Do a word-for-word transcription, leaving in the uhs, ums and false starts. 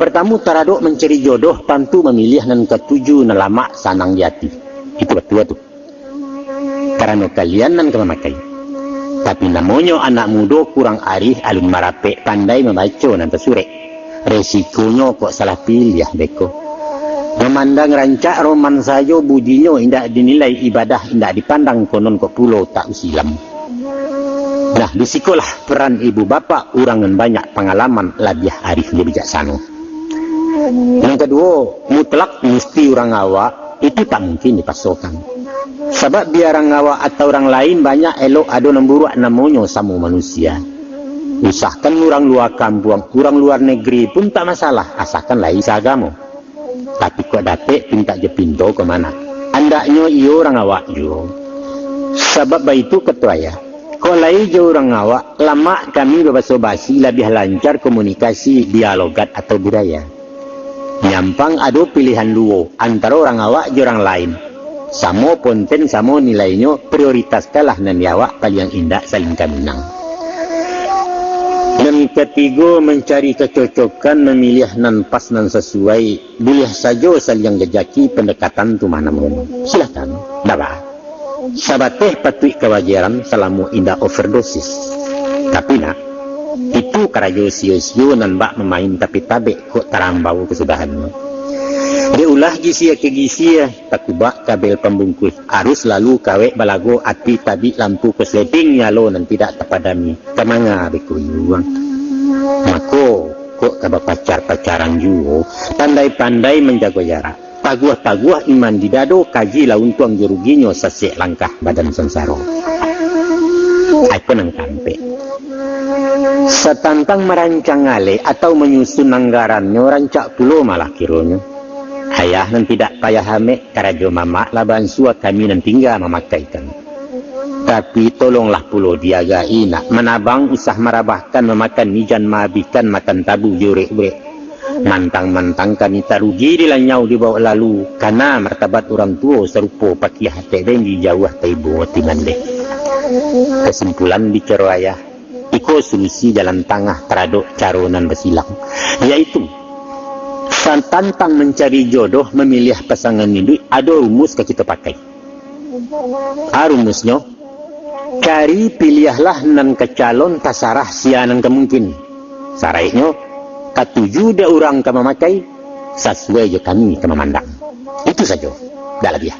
Partamo, taradok mancari jodoh, tantu mamiliah nan katuju, nan lamak, sanang di ati. Itu batua tu. Karano kalian nan ka mamakai. Tapi namonyo anak mudo, kurang arih, alun marapek, pandai mambaco nan tasurek. Resikonyo kok salah piliah beko. Mamandang rancak roman sajo budinyo, indak dinilai ibadah, indak dipandang, konon kok pulo tak usilam. Nah, di sikolah peran ibu bapak, urang nan banyak pangalaman, labiah arif, labiah bijaksano. Nan kaduo, mutlak musti urang awak, itu tak mungkin dipasokan. Sabab bia urang awak atau urang lain banyak elok, ado nan buruak, namonyo samo manusia. Usahkan urang lua kampuang, urang luar negeri pun tak masalah, asakan lai saagamo. Tapi kok dapek pintak jo pinto ko mah, andaknyo iyo urang awak juo. Sabab baitu kato ayah, kok lai jo urang awak, lamak kami babaso basi, labiah lancar komunikasi, dialogat atau budaya. Nyampang ado pilihan duo, antaro urang awak jo urang lain. Samo ponten, samo nilainyo, prioritaskanlah nan di awak, paliang indak saling kaminang. Nan katigo, mancari kacocokan, mamiliah nan pas, nan sasuai. Buliah sajo saliang jajaki, pandekatan tu mah namonyo. Silahkan, daba. Sabateh patuik kawajaran, salamo indak overdosis. Tapi nak, itu karajo sio-sio, nan bak mamain tapi tabek, kok tarambau kasudahannyo. Dek ulah gisia ka gisia, takubak kabel pambungkuih, arus lalu kawek balago, api tabik lampu korsleting, nyalo nan tidak tapadami. Ka manga beko iyo? Mako, kok ka bapacar-pacaran juo, pandai-pandai manjago jarak. Taguah-taguah iman di dado, kaji lah untuang jo ruginyo, sasek langkah badan sansaro. Iko nan kaampek. Satantang marancang alek atau manyusun anggarannyo, rancak pulo malah kironyo. Ayah nan tidak payah amek, karajo mamak lah baansua, kami nan tingga mamakaikan. Tapi tolonglah pulo diagai nak, manabang usah marabahkan, mamakan ijan maabihkan, makan tabu jo urek-urek. Mantang-mantang kami tarugi, dilanyau dibaok lalu, kana martabat urang tuo, sarupo pakiah atek benji, jauah taibo ati mandeh. Kasimpulan bicaro ayah, iko solusi jalan tangah taradok caro nan basilang, yaitu satantang mancari jodoh, mamiliah pasangan iduik, ado rumus ka kito pakai. A rumusnyo, cari piliahlah nan ka calon, tasarah sia nan ka mungkin. Saraiknyo, katuju dek urang ka mamakai, sasuai jo kami ka mamandang. Itu sajo, dak labiah.